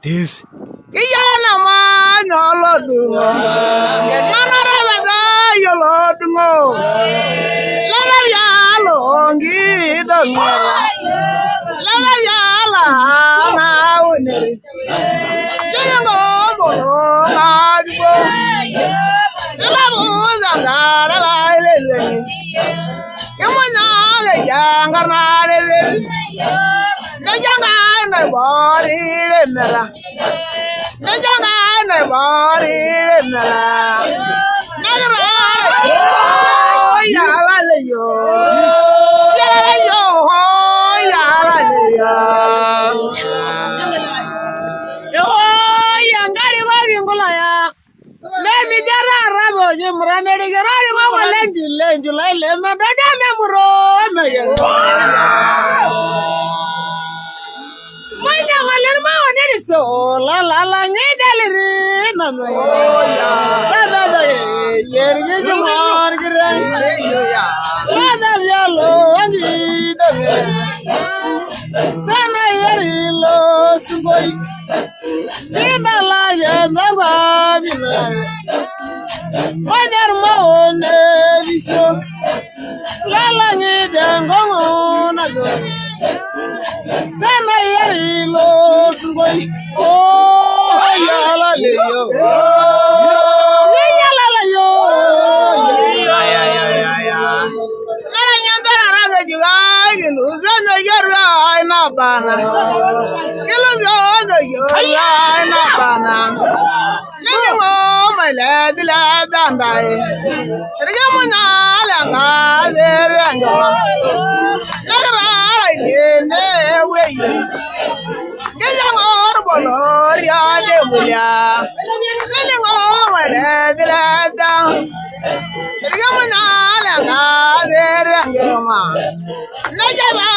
This Iyana ma nyolodungo Manarada yolodungo Lala yalo ngidongo Lala yala na uneri Jengo molo ngadibo Lala buza ngara lele Kemonya le yangarna lele Nejanga na bori le mera Nejanga na bori le mera Nagra ya la le yo Ya la yo ya la le yo Yo ya ngari wa ngula ya Lemi dara rabo yimrane digara go lenji lenji le me dada me muro me yo So la la la ngedaliri nanu la la la yerge jumar gire la la yalo angi dame sana yeri lo sungoi inda la yenda wa bina manyar maone riso la la ngidangongo nanu sana yeri lo sungoi oh ya la le yo ya la la yo ya ya ya ya la nyandara raga juga ilu zana yara na bana ilu zana yara na bana ningo mai la la dandai riga na la nga zeranga la ne we Gloria de Mulia, Nilingo, Ledleda, Rigamana, Lerangama, Najaba,